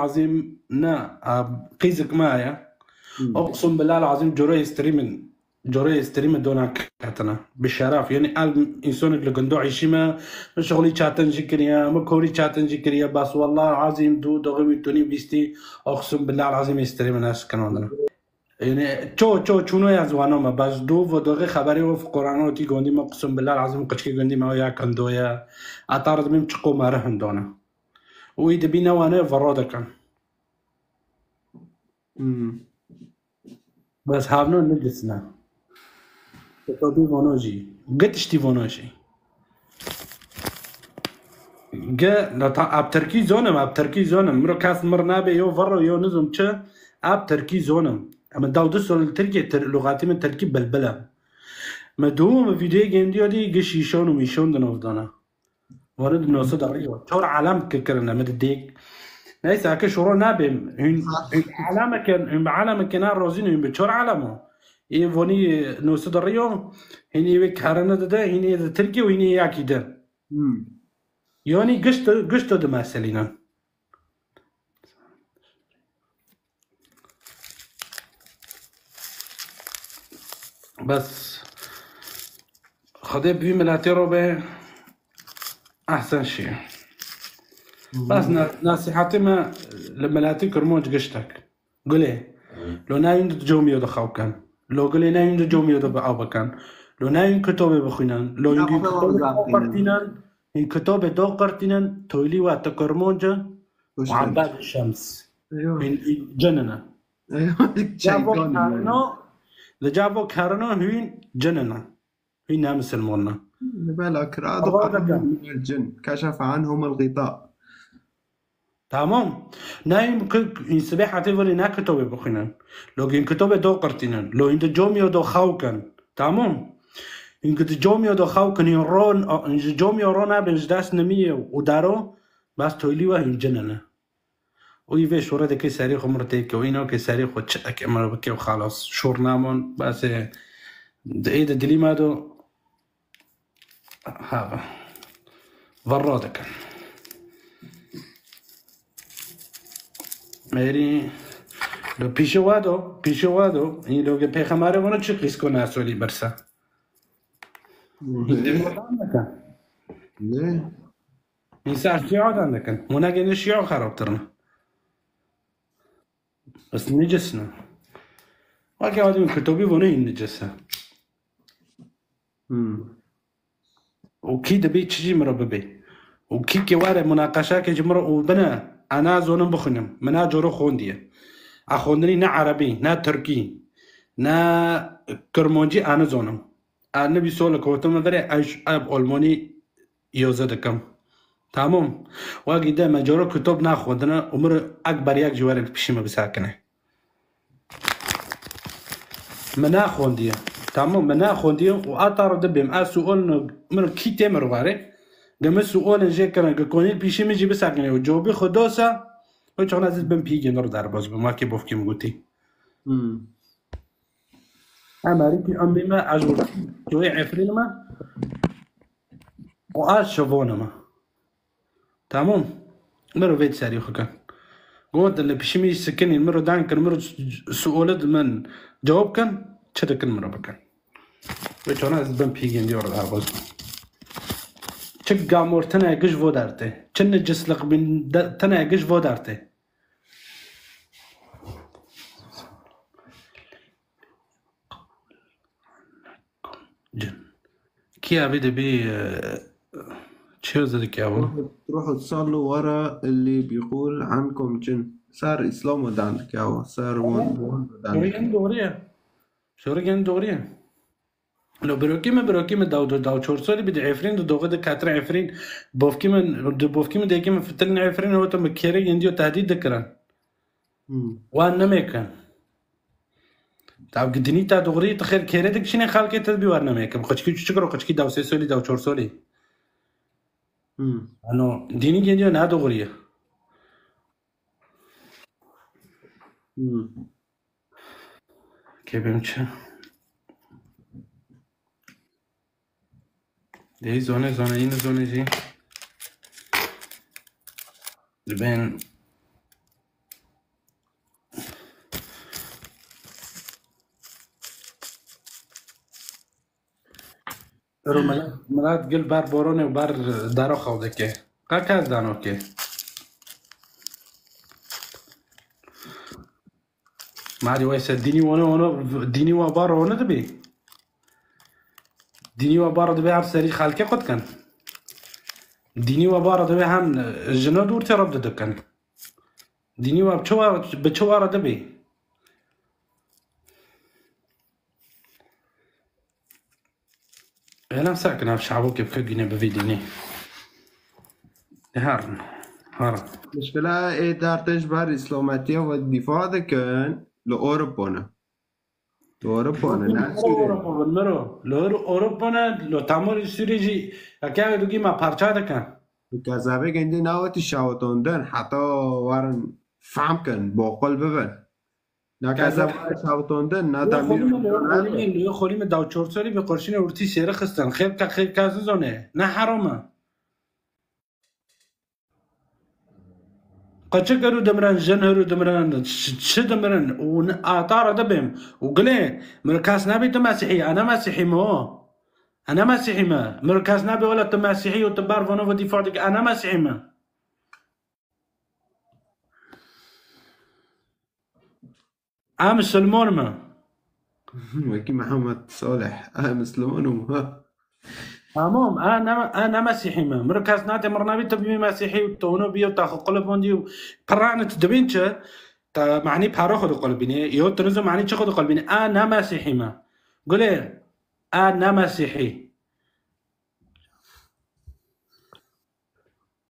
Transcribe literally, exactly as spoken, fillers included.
azîm ne, a, qîzik me ye. Hmm. Oqsim bilal azîm coroyê streamê, coroyê streamê dona ketine. Bi şeref. Yanî el însonek li gundo îşî me, min şixulî çatin jî kiriye, min korî çatin jî kiriye. Bas wallah azîm du doxê wî tunî bîstî. Oqsim bilal azîm ê streamê neşkin wadine. Yanî ço, ço çûno ya ziwano me. Bas du vo doxê xeberê û fuqurano tî gondî me qism bilal azîm qiçkê gondî me ya kindo ye. Atar dibîm çiqo me re hindone. Û î dibî newane vero dikin. Hmm. Bes havno nidisne. Topî vono jî. Gitiştî vono jî. Ge, na ta, ab Tirkî zonim, ab Tirkî zonim. Miro kes mir nabe yo vero yo nizum çi. Ab Tirkî zonim. Ama daw du sol Tirkiye tir, lugati min Tirkî bilbile. Me du me videoyê gendiyo dî giş şîşon û mîşon di nov dana. Vana di noso de riyo. Çor alem ki kirine mi di dêk. Neyse, ake şoro nabêm. Hün, hün aleme ke, hün bi aleme ke na rozîn hün bi çor alemo. Ê vonî noso de riyo. Hîn ê wê karine de de, hîn ê de Tirkiye û hîn ê yakî de. Hmm. Yanî gişt, gişt de meselîne. Bes Xwedê bi vî miletê re be ehsen şî. Bes na-, nasîhetê me li miletê Kurmanc giştek. Gulê. Lo nayên di comîyo de xew ken. Lo gulê nayên di comîyo de bi ew bikin. Lo nayên kitobê bixwînin. Lo yên kitobê doqirtînin. Yên kitobê doqirtînin. Toylî we te Kurmanc e. Û Ebed Şems. Eywa. Hîn, hîn cinine. Eywa, Li cavo çeykan karno, li cavo karno hûn cinine. Hûn ne misilmon ne. Bela kira. Ava deke. Cin. Keşefe anhum el-gıta. Tamam. Ne hîn ki, hîn sibê hetê virî ne kitobê bixwînin. Lo hîn kitobê doqirtînin. Lo hîn di comîyo do xew kin. Tamam. Hîn ki di comîyo do xew kin, hîn ron, hîn ji comîyo ro nabin ji dest nimiyê û daro, bes toylî we hîn cinine. Û î vê şûre dike serê xwe mir tê ke û îno ke serê xwe çi eke mir bike û xalas. Şûr namon, bes ê di ê de dilî me do. Ha, verra dikin. Êrî, lo pîşe wa do, pîşe wa do. Î lo ke pêxemarê vana çi qîsko nasolî berse. Dê murdan dikin. Ne? Însan şîadan dikin. Mûnegê ne şîa xerabtir ne. Bes necisne. Weke adî min kitobî vone hîn necis e. Hmm. Û kî dibê çi jî min re bibê. Û kî ke were munaqeşeke ji min re û bine, ez nazonim bixwînim. Min na coro xwendiye. A xwendinî ne erebî, ne tirkî, ne kirmancî ez nizonim. Ez nivîso li kotime virê, ez, ez olmonî yoze dikim. Tamam. Wagî de me coro kitob naxwendine û mir ek beryek ji were li pişî me bisakine. Me naxwendiye. Tamam, me naxwendiye û ata re dibêm. Ez sual no, mir kî tê mir ware. Ge min sualên jê kirin, ge konî pişî min jî bisakine û cobî xwe dosa, û çaxna ez bin pîgên re derbas bim, wekî bofkî min gotî. Hmm. Em herîkî em bîme, ez wurtî çoyê Efrîn me û ez şivon me. Tamam. Miro vê serî xwe kin. Got li pişî min sikinîn, miro dan kir, miro suali di min cewab kin, çi dikin miro bikin. Wê çona ez bin pîgên diyor da baz. Çi gamor tene giş vo derte. Çi necislik bin de-, tene giş vo derte. Cin. Kî evî dibî, e, çi zidike ew? روحوا، روحوا تصلوا ورا اللي بيقول عنكم جن. Ser Îslam dan dike ew. Ser wan, wan dan dike. Şorî gen doğru ye. Şorî gen doğru ye. Lo birokî min, birokî min daw, daw çor solî bi di Efrîn, di doxê di ketre Efrîn. Bofkî min, di bofkî min dekî min fitilin Efrîn, o to min kêre yendiyo tehdît dikirin. Hmm. Wan nemêkin. Tav gidinî ta doğrî, tu xêr kêre dikişînê xelkê te bî wer nemêkin. Qiçkî çi kiro, qiçkî daw sê solî, daw çor solî. Hmm. Ano, dînî geliyor, ne doğruyu? Hmm. Kê bim çi? Dê zone, zone, yine zone jî. Dibên Ero milet, milet gil ber boronê û ber dara xew dike. Qe kes dano ke. Marî weyse dînî wano wano dînî wa bar wano dibî. Dînî wa bar dibê hem serî xelkê qut kin. Dînî wa bar dibê hem jino dûr tê reb dikin. Dînî wa bi çi wa, bi çi wa re dibî? Êlan sekin ev şabokê bike gîne bi vî dînî. Herin. Herin. Mişkila ê der tê ji ber îslametiya ve dîfa dikin li Ewropa ne. Li Ewropa ne, ne Sûriyê. Ewropa bin miro. Li Ewro-, Ewropa ne, li tamorî Sûriyê jî heke ew dugî me parça dikin. Bi kezebê gindî newetî şewitandin heta werin fehm kin, boqil bibin. Na keza Keza- wara şewitandin, na Yo demîr xolî min, yo xolî min, yo xolî min daw çor serî bi qurşînê urtî sêri xistin. Xêr ke xêr ke zizone. Ne heram e. Qeçik heru dimirin, jin heru dimirin, ç-, çi dimirin? Û ne-, ata re dibêm. Û gilê, min kes nebî tu mesîhî, ene mesîhî mi o? Ene mesîhî mi? Min kes nebî wele tu mesîhî û tu ber vano ve dîfa dike, ene mesîhî mi? A misilman me. Wekî Mihemed Salih, a misilman û me. Tamam, a ne, a ne mesîhî me. Mir kes nate mir nabî tu bî mesîhî û tu hûno bîyo ta xwe qulibandî û piranit dibîn çi? Ta manî para xwe diqulibînê. Yo tu nizo manî çi xwe diqulibînê. A ne mesîhî me. Gulê, a ne mesîhî.